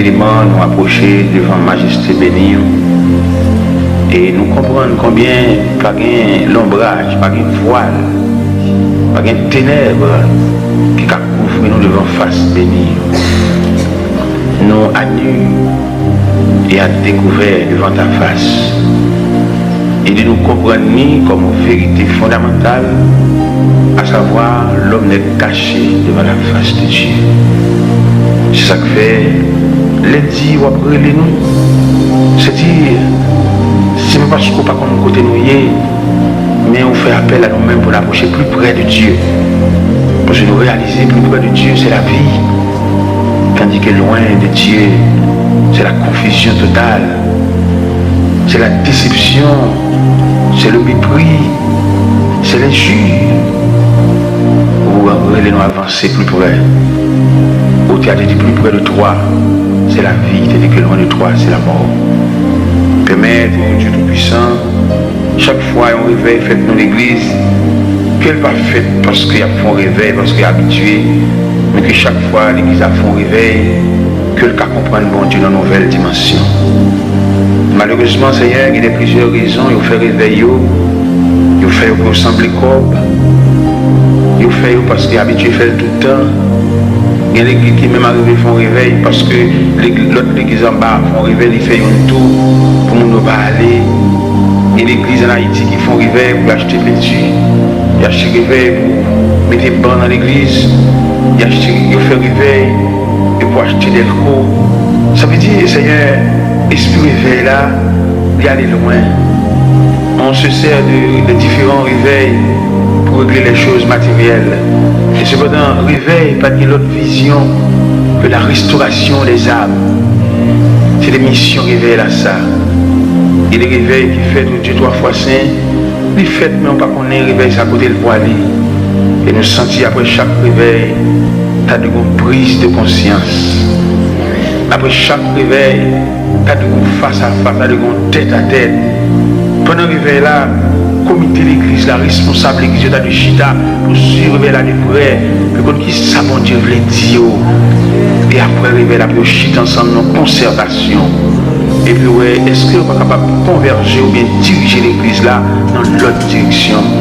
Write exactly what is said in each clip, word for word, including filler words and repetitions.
Eleman, nou apwoche devan majeste beni w, e nou konprann konbyen pa gen lonbraj, pa gen vwal, pa gen tenèb ki ka kouvri nou devan fas beni w. Nou à nu et à découvert devant ta face. Ede nou konprann li kòm yon verite fondamantal, asavwa, l'homme n'est caché devant la face de Dieu. Se sa k fè, lè l di w ap rele nou, se di, se pa paske w pa konn kote nou ye, men ou fè apèl a nou menm pou n apwoche pli prè de Dye. Paske nou reyalize pli prè de Dye, se lavi. Tandis que loin de Dieu, c'est la confusion totale, c'est la déception, c'est le mépris, c'est l'injure. Ou rele nou avanse pli prè. Ou te di pli prè de twa, se lavi, tandis que loin de twa, se lamò. Pèmèt, o Dye Toupwisan, chak fwa yon revèy fèt nan legliz, ke l pa fèt paske y ap fè yon revèy, paske y abitye, men ke chak fwa legliz ap fè yon revèy, ke l ka konprann Bondye nan nouvèl dimansyon. Malerezman, Senyè, gen de plizyè rezon yo fè revèy yo, yo fè yo pou yo sanble kòb, yo fè yo paske y abitye fè l tout tan. Gen legliz ki menm arive fè yon revèy paske lèg-, lòt legliz anba fè yon revèy, li fè youn tou pou moun yo pa ale. Gen legliz ann Ayiti ki fè yon revèy pou y achte penti, y achte revèy pou mete ban nan legliz, y achte, yo fè revèy e pou achte dèlko. Sa vle di, Senyè, espri revèy la, li ale lwen. On se sert de, de différents réveils pour régler les choses matérielles. E sepandan, revèy pa t gen lòt vizyon ke la restauration des âmes. Se te misyon revèy la sa. Gen de revèy ki fèt, o Dye twa fwa sen, li fèt, men w pa konnen revèy sa kote l pwale. E nou santi apre chak revèy, ta dwe gon priz de konsyans. Apre chak revèy, ta dwe gon fas a fas, ta dwe gon tèt a tèt. Pandan revèy la, komite legliz la, responsab legliz yo ta dwe chita pou swiv revèy la de prè, pou konn ki sa Bondye vle di yo. E apre revèy la, pou yo chita ansanm nan konsètasyon. Epi wè, èske yo pa kapab konvèje oubyen dirije legliz la nan lòt direksyon?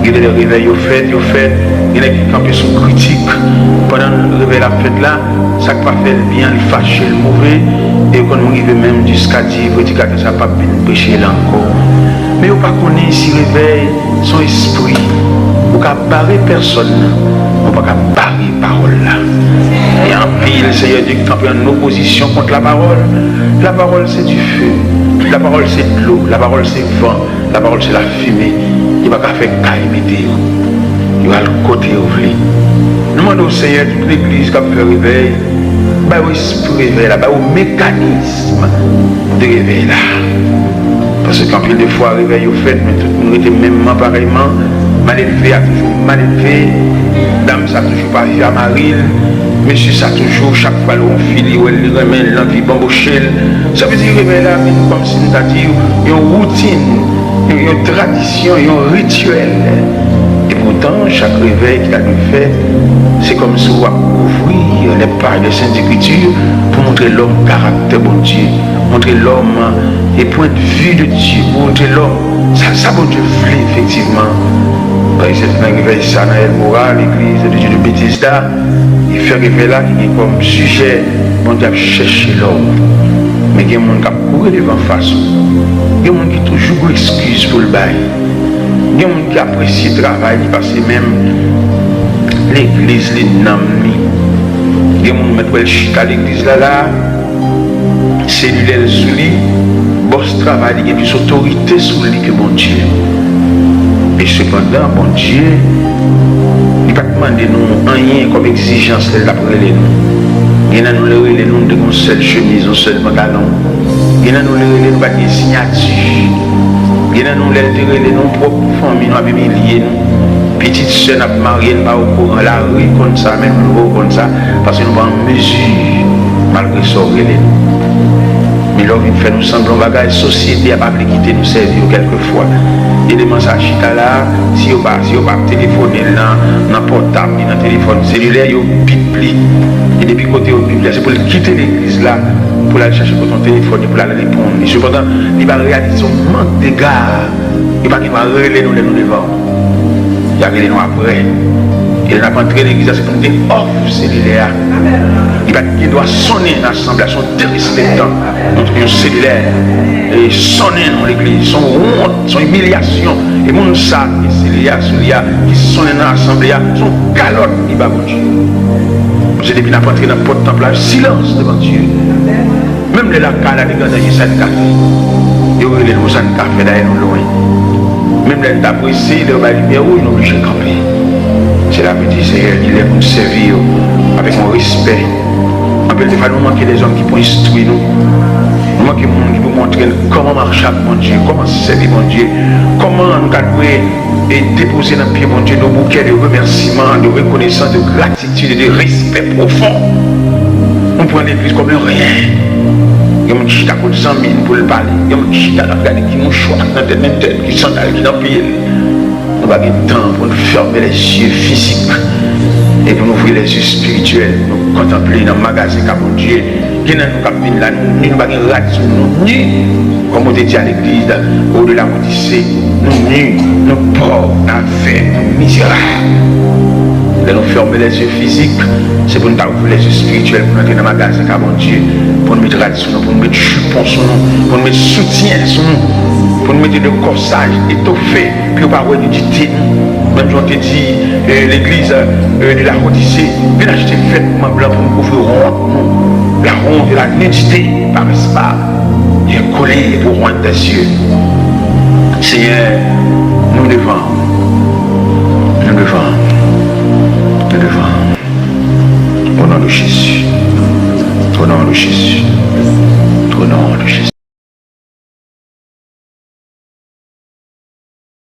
Gen de lè revèy yo fèt, yo fèt, gen nèg ki kanpe sou kritik pandan revèy la ap fèt la, sa k pa fè l byen, l fache, l move, e yo konn rive menm jiska di predikatè sa p ap vin preche la ankò. Men yo pa konnen si revèy se yon espri. Ou ka bare pèsòn nan, men ou pa ka bare pawòl la. Gen anpil, Senyè Dye, ki kanpe ann opozisyon kont lapawòl. Lapawòl se dife, lapawòl se dlo, lapawòl se van, lapawòl se lafimen. Yo pa ka fè kay mete yo. Yo al kote yo vle. Nou mande w, Senyè, tout legliz k ap fè revèy, ba yo espri revèy la, ba yo mekanis de revèy la. Paske anpil de fwa, revèy yo fèt, men tout moun rete menmman, parèyman. Malelve a toujou malelve. Dam sa toujou pa viv a mari l. Mesye sa toujou, chak fwa l wè yon fi, li wè l, li renmen l, l anvi banboche l. Sa vle di, revèy la vin kòmsi m ta di yon woutin, yon, yon tradisyon, yon rityèl. E poutan, chak revèy ki ta dwe fèt, se kòmsi w ap ouvri les pages des Saintes Écritures pou montre lòm karaktè Bondye, montre lòm, e pwennvi de Dye, montre lòm sa, sa Bondye vle efektivman. Pa egzanp, nan revèy sa nan Elmora, legliz de Dye de Betesda, li fè revèy la ki gen kòm sijè Bondye ap chèche lòm. Men gen moun k ap kouri devan fas ou. Gen moun ki toujou gon eskiz pou l bay. Gen moun ki apresye travay li pase menm legliz li, nanm li. Gen moun mèt wè l chita legliz la la, selilè l sou li, bòs travay li gen plis otorite sou li ke Bondye. E sepandan, Bondye, li pa t mande nou anyen kòm egzijans lè l t ap rele nou. Gen nan nou, lè l rele nou, nou te gen yon sèl chemiz, yon sèl pantalon. Gen nan nou, lè l rele nou, pa t gen siyati. Gen nan nou, lè l te rele nou, pwòp fanmi nou ap imilye nou. Pitit sè n ap marye, n pa okouran, lari konn sa, men nou, nou poko konn sa, paske nou pa an mezi, malgre sa w rele nou. Men Lè w vin fè nou sanble yon bagay, sosyete a pa vle kite nou sèvi yo kèlkefwa. Eleman sa chita la, si yo pa, si yo pa telefone l nan, nan pòtab li, nan telefòn selilè, yo bip li. E depi kote yo bip li a, se pou l kite legliz la, pou l al chache kote yon telefòn li, pou l al reponn li. Sepandan, li pa reyalize yon mank dega. Yo pa gen dwa rele nou lè nou devan w. Y a rele nou apre. E lè n ap antre legliz la, se pou n te off selilè a. Li pa t gen dwa sonnen nan asanble a, se yon derespektan. Yon, yon selilè, e, sonnen nan legliz, se yon wont, se yon imilyasyon. E moun sa ki selilè a sou li a, ki sonnen nan asanble a, se yon kalòt li ba Bondye. Paske depi n ap antre nan pòt tanp la, silans devan Dye. Menm lè lakay la te gen danje, sa n ka fè? Yo rele nou, sa n ka fè, dayè nou lwen. Menm lè n ta prese, lè yo bay limyè wouj, nou oblije kanpe. Sela vle di, Seyè, li lè pou n sèvi yo avèk yon respè. Anpil de fwa, nou manke dèzòm ki pou enstwi nou. Nou manke moun ki pou montre n kòman mache ak Bondye, kòman sèvi Bondye, kòman nou ta dwe e depoze nan pye Bondye yon bouke de remèsiman, de rekonesans, de gratitid e de respè pwofon. Nou pran legliz kòm yon ryen. Gen moun ki chita kot zanmi l pou l pale. Gen moun ki chita l ap gade ki mouchwa k nan tèt mentèl, ki sandal ki nan pye l. Nou pa gen tan pou n fèmen lèzye fizik e pou n ouvri lèzye espirityèl, pou nou kontanple nan magazen ka Bondye. Gen nan nou k ap vin la, nou ni, nou pa gen rad sou nou, nou ni, kòm ou te di a legliz, o de la modise, nou ni, nou pòv, n avèg, nou mizerab. Lè nou fèmen lèzye fizik, se pou n ta ouvri lèzye espirityèl, pou n antre nan magazen ka Bondye, pou n met rad sou nou, pou n met jipon sou nou, pou n met soutyen sou nou, pou n mete de kòsaj etofe, pou yo pa wè nidite nou. Menm jan w te di, e, legliz, e, de la Odise, vin achte vètman blan pou n kouvri wont nou. La honte et la nudité paraissent pas bien collées pour rendre des yeux. Senyè, nou devan, nou devan, nou devan. Au nom de Jésus. Au nom de Jésus.